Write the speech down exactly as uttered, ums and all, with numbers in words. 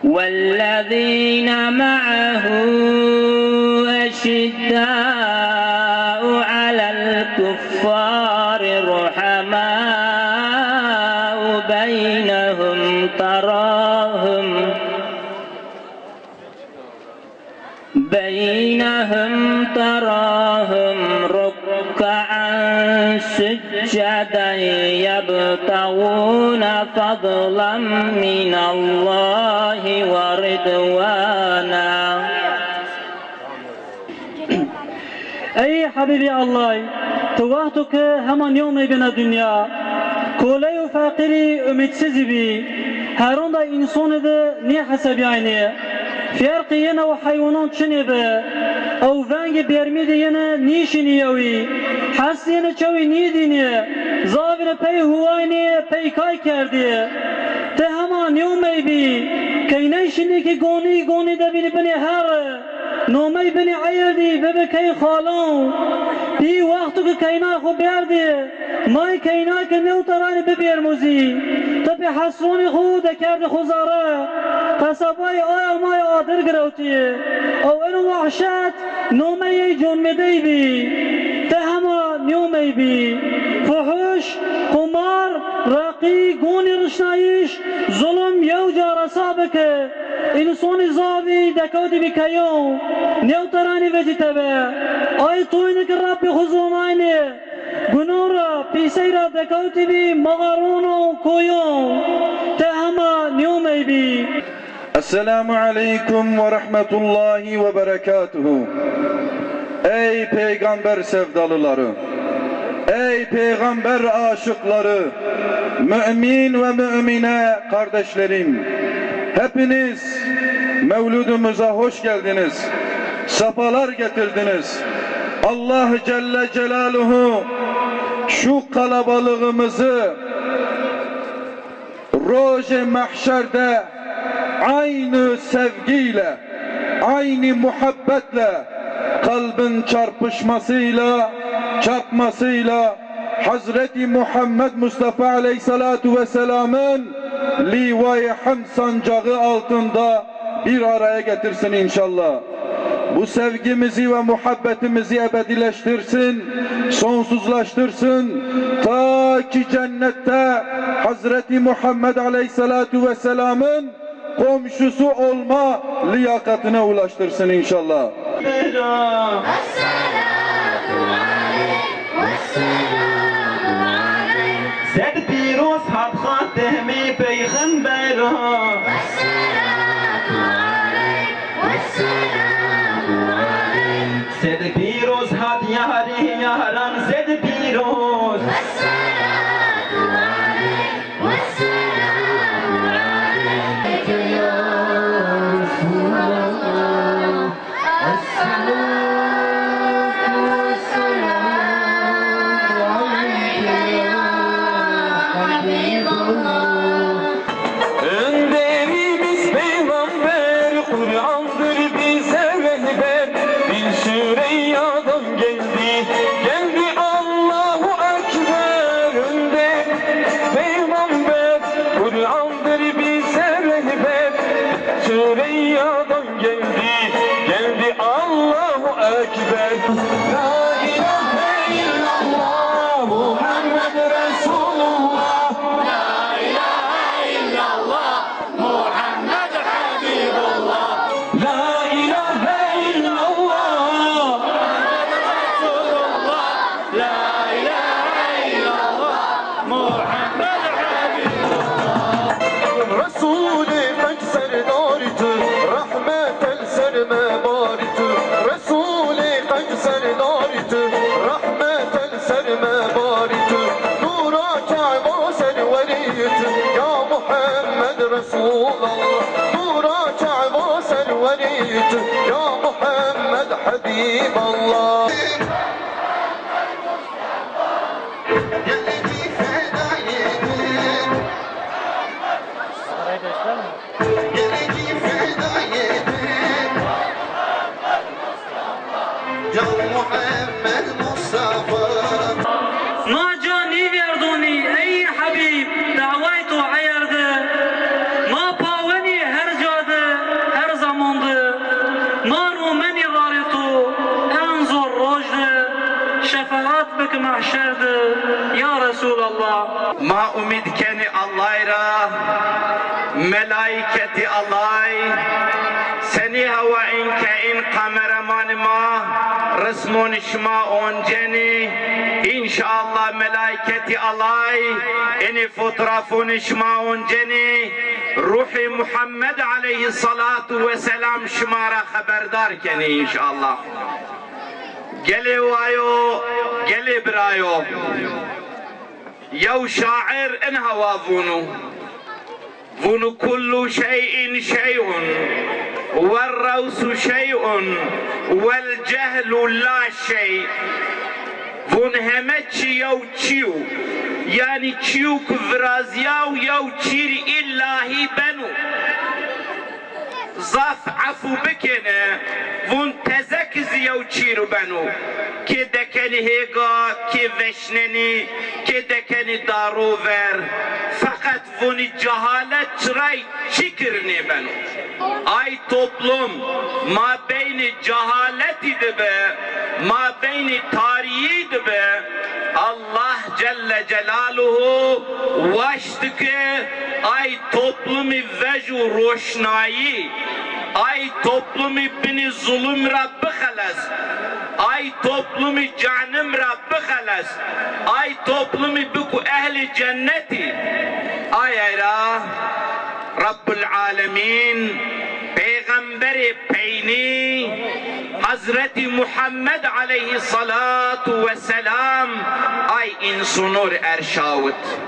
والذين معه أشداء على الكفار رحماء بينهم تراهم بينهم تراهم ركعا سجدا يبتغون فضلا من الله ورضوانا. Ey Hebîbê Ellay, ti wexto ke hema nêomeybî na dinya, koley û feqîrî umîdsizî bî, heronda însonî de nêhesebîyaynî. Ferqê yena û heywanan çinê bi. Ew vengê bermî de yena nîşinî yewî. Hestê yena çewî nîdînî. Zafî yena pey huwaynî, pey kay kerdî. Ti hema nêomeybî, keyney şinî ki gonî, gonî de bînî binê herre. Nomey binê eyrdî, bibi key xalon. Pî wexto ki keynay xo berdî, may keynay ke newteranî bibêrmozî. Ti pê hesronî xo dekerdî xo zere. Qesebayî aya may adir girewtî. Ew eno wehşet nomeyê conmedey bî. Ti hema nêomeybî. Fuhuş, qumar, reqî, gonî rişnayîş, zulum yew ca resa bike. Însonî zafî dekewtîbî keyon, newteranî vecî tebe. Ay toynî ki Rebbî xo zonaynê, gunon ra, pîsey ra dekewtîbî maxaron û koyon. Ti hema nêomeybî. Esselamu aleykum ve rahmetullahi ve berekatuhu. Ey peygamber sevdalıları, ey peygamber aşıkları, mümin ve mümine kardeşlerim, hepiniz mevludumuza hoş geldiniz, sefalar getirdiniz. Allah Celle Celaluhu şu kalabalığımızı Rojê mehşerde aynı sevgiyle, aynı muhabbetle, kalbin çarpışmasıyla, çarpmasıyla Hazreti Muhammed Mustafa Aleyhisselatu Vesselam'ın livayı hamd sancağı altında bir araya getirsin inşallah. Bu sevgimizi ve muhabbetimizi ebedileştirsin, sonsuzlaştırsın. Ta ki cennette Hazreti Muhammed Aleyhisselatu Vesselam'ın komşusu olma liyakatına ulaştırsın inşallah. Sed pîroz hat Xatemi Peyxembera. Sed pîroz hat yarê yaran, sed pîroz. Önderimiz Peygamber, Kur'an'dır bize rehber. Bin Süreyyadan geldi, geldi Allahu Ekber. Önderimiz Peygamber, Kur'an'dır bize rehber. Süreyyadan geldi, geldi Allahu Ekber. La ilahe illallah, Muhammed Resulullah. La ilahe illallah, Muhammed Habibullah. La ilahe illallah, Muhammed Resulullah. La ilahe illallah, Muhammed Habibullah. Resulê qenc serdar tu, rahmet el ser mebar tu. Resulê qenc serdar tu, rahmet el ser mebar tu. Nura Ka'ba serwerî tu, ya Muhammed Resulallah. Nura Ka'ba serwerî tu, ya Muhammed Habiballah. Ma ca nêverdonî ey Hebîb, daway to eyerde. Ma pawenî her ca de. Resulallah. Ma umîd kenî Allay ra, melaîketî Allay, senî hewa în ke în kameramanî ma rismonî şima oncenî. Înşallah melaîketî Allay înî fotografonî şima oncenî. Ruhî Muhammed aleyhîsselatu weselam şima ra xeberdar kenî înşallah. Gelê wayo, gelê birayo. Yew şair inhewa vûnû. Vûnû, "Kullu şey'in şey'un, ve rewsu şey'un, vel cehlu la şey." Vûn, "Heme çî yew çî yo. Yanî çîyo ku virazîyaw yew çî rî îllahî beno." Zaf efû bikêne, vûn, "Teze ki zî yew çî rî beno. Kê dekenî hêga, kê veşnenî, kê dekenî daro ver. Feqet," vûnî, "cehalet çirayî çî kir nêbeno." Ay toplum mabeynî cehaletî de bi, mabeynî tarîyî de bi, Allah Celle Celaluhu waşt ke ay toplumî vejû roşnayî, ay toplumî binî zulum ra bixeles, ay toplumî cehennem ra bixeles, ay toplumî biku ehlî cennetî. Ay ay ra Rabbul Alemîn peyxemberê peynî Hazretî Muhammed aleyhîsselatu weselam ay însonû rî erşawit.